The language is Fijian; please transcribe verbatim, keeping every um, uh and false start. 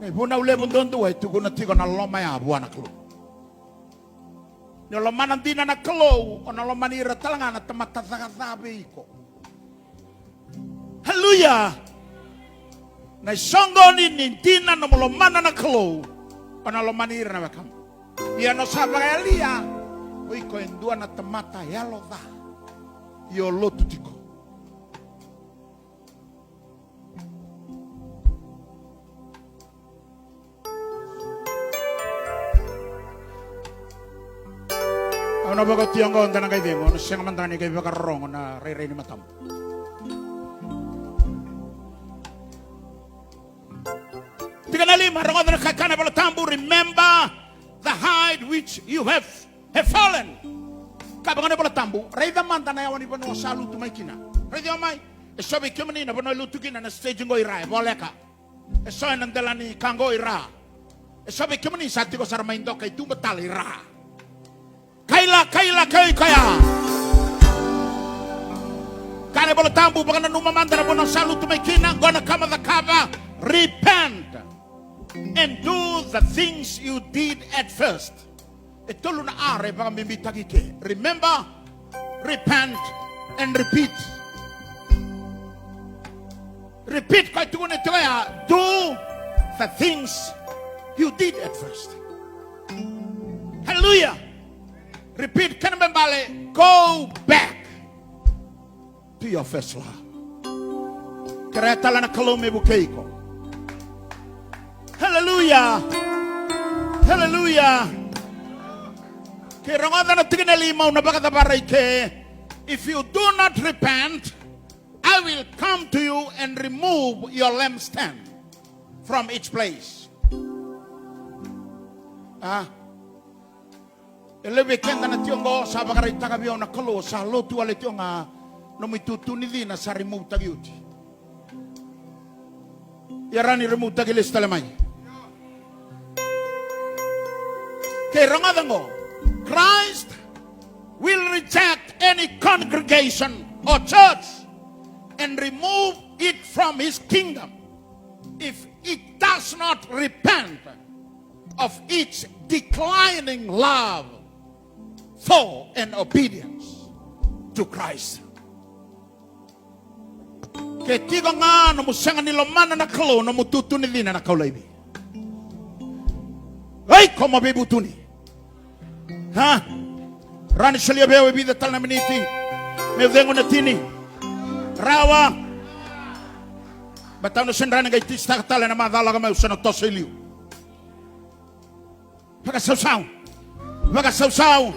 Na ivunau levu duadua e tukuna tiko na loma ya vua na Kalou. Ni o lomana dina na Kalou, o na lomani ira tale ga na tamata caka ca vei iko. Haleluya. Na isoqoni ni dina nomu lomana na Kalou, o na lomani ira na wekamu. Ia na sa vakayalia, o iko e dua na tamata yalo ca. Io lotu tiko. Au na vakaoti oqo, da na qai cegu, au na sega mada ni qai vakarorogo na rairai ni matamu. Tikina lima, rogoca na ka e kaya na iVola Tabu, remember the height which you have, have fallen. Ka vaka na iVola Tabu, raica mada na yawa ni vanua sa lutu mai kina. Raica mai, e so vei kemuni na vanua e lutu kina na stage qo i ra, e voleka. E so ena dela ni ka qo i ra. E so vei kemuni sa tiko sara mai doka i tuba tale i ra. Kaila, kaila, kai, kaya. Kaya na iVola Tabu, vakananuma mada na vanua sa lutu mai kina, qo na ka mo cakava, repent and do the things you did at first. E tolu na R e vakabibitaki ke. Remember, repent, and repeat. Repeat, koya e tukuna tiko ya, do the things you did at first. Hallelujah. Repeat, kena ibalebale, go back to your first love. Kerea tale na Kalou me vukei iko. Hallelujah. Hallelujah. Ke rogoca na tikina lima, au na vakacavara i ke. If you do not repent, I will come to you and remove your lampstand from its place. A? E levu vei keda na tiko oqo, sa vakaraitaka vei au na Kalou, sa lotu wale tiko ga, nomu itutu ni cina sa remove-taki oti. Ia rawa ni remove-taki lesu tale mai. Kei rogoca oqo, Christ will reject any congregation or church and remove it from his kingdom if it does not repent of its declining love for and obedience to Christ. Ke tiko ga nomu sega ni lomana na Kalou, nomu tutu ni cina na kau laivi. Ei, ko mo veivutuni. A? Rawa ni solia vei au e vica tale na miniti meu cegu na tini. Rawa. Baleta au na sega ni rawa ni qai tisitaka tale na macala, ka meu sa na toso i liu. Vakasausau. Vakasausau.